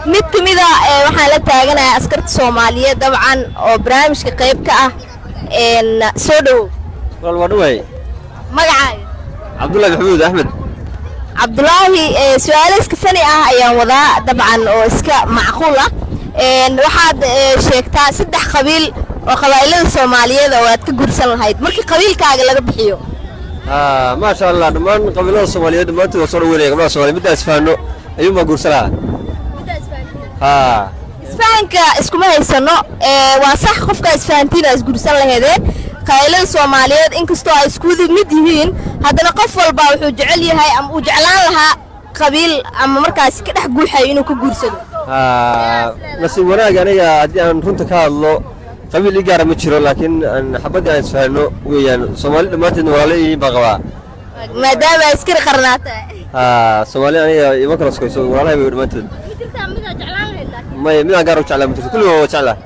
Mid ka mid a waxaan la taaganayaa askarta Soomaaliyeed, dabcan oo barnaamijka qayb ka ah. Soo dhowow. Walaal, waa dhawaay. Magacaaga? Cabdullahi Maxamuud Axmed. Cabdulaahi, su-aalo iska funny ah ayaan wadaa, dabcan oo iska macquul ah. Waxaad sheegtaa saddex qabiil oo qabaa'ilada Soomaaliyeed oo aad ka guursan lahayd markii qabiilkaaga laga bixiyo. Maasha Allah, dhammaan qabiilada Soomaaliyeed dhammaantood waa soo dhaweynaya. Gabdhaha Soomaaliyeed middaa isfahanno ayuun baa guursan lahaa, haa. Isfahanka iskuma haysano. Waa sax, qofka isfahantiin aa isguursan laheedeen. Qabaa'ilada Soomaaliyeed inkastoo ay isku mid yihiin, haddana qof walba wuxuu jecel yahay ama uu jeclaan lahaa qabiil ama markaasi ka dhex guuxayo inuu ka guursado. Nasiib wanaag, aniga haddii aan runta ka hadlo, qabiil ii gaara ma jiro, laakiin aan xabaddii aan isfahanno weeyaan. Soomaali dhammaanteedna walaalo yihiin baa qabaa. Maadaama askari qarnaata. Haa, Soomaali aniga ima kala sokayso, walaalahay bay dhammaantood. Ma jirtaa midaa jeclaan lahayd laakiin? May, midaan gaar u jeclaa ma jirto, kulligood waa jeclaa.